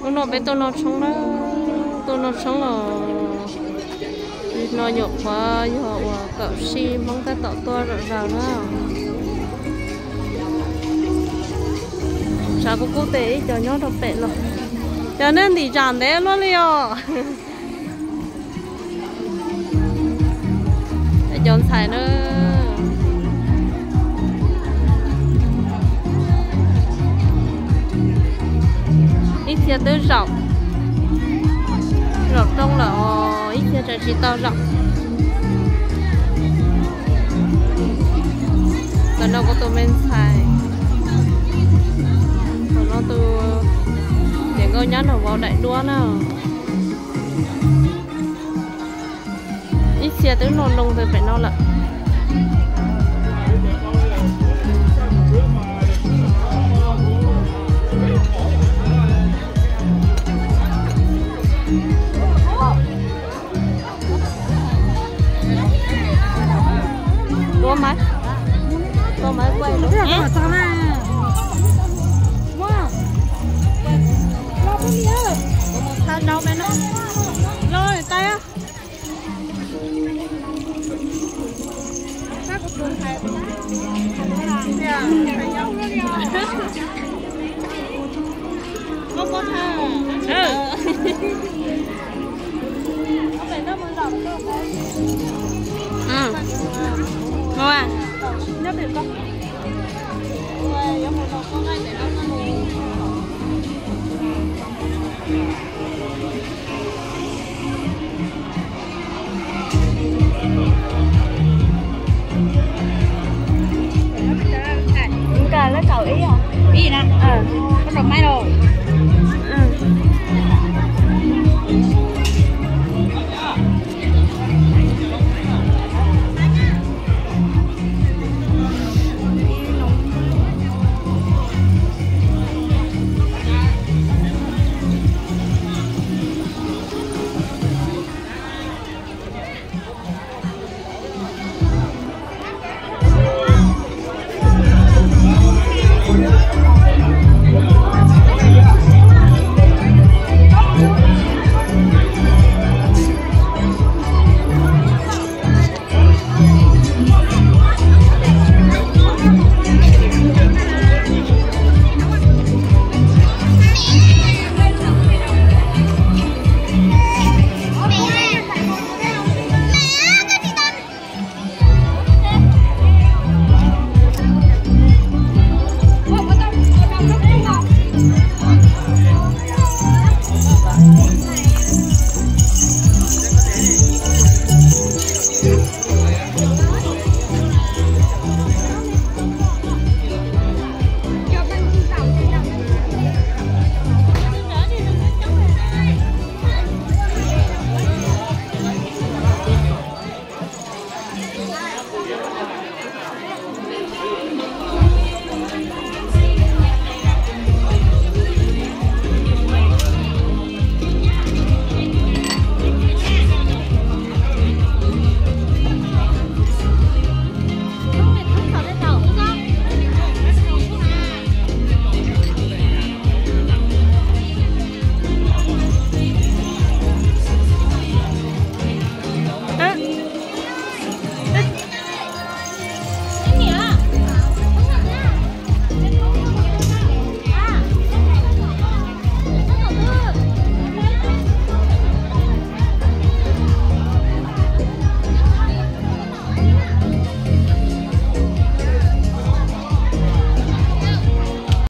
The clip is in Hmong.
Hnub no peb tuaj noj tshoob na, tuaj noj tshoob os. Nim no nyuam qhuav yog uas kaum sij Hmoob tab tom tuaj zom zaws na. Tshav kub kub tes ib co nyob rau pem no. Cov nej ntim zam ntev luaj li os. Cov ntxhais na, ib txhia twb zaum, zaum rooj lawm os, ib txhia tseem tsis tau zaum. Ntawm no kuv tus me ntxhais, ntawm no tus niam nkauj nyab nraug vauv daim duab na. Ib txhia twb noj loo ntawm pem no lawm. Tua maiv, tua maiv quaj.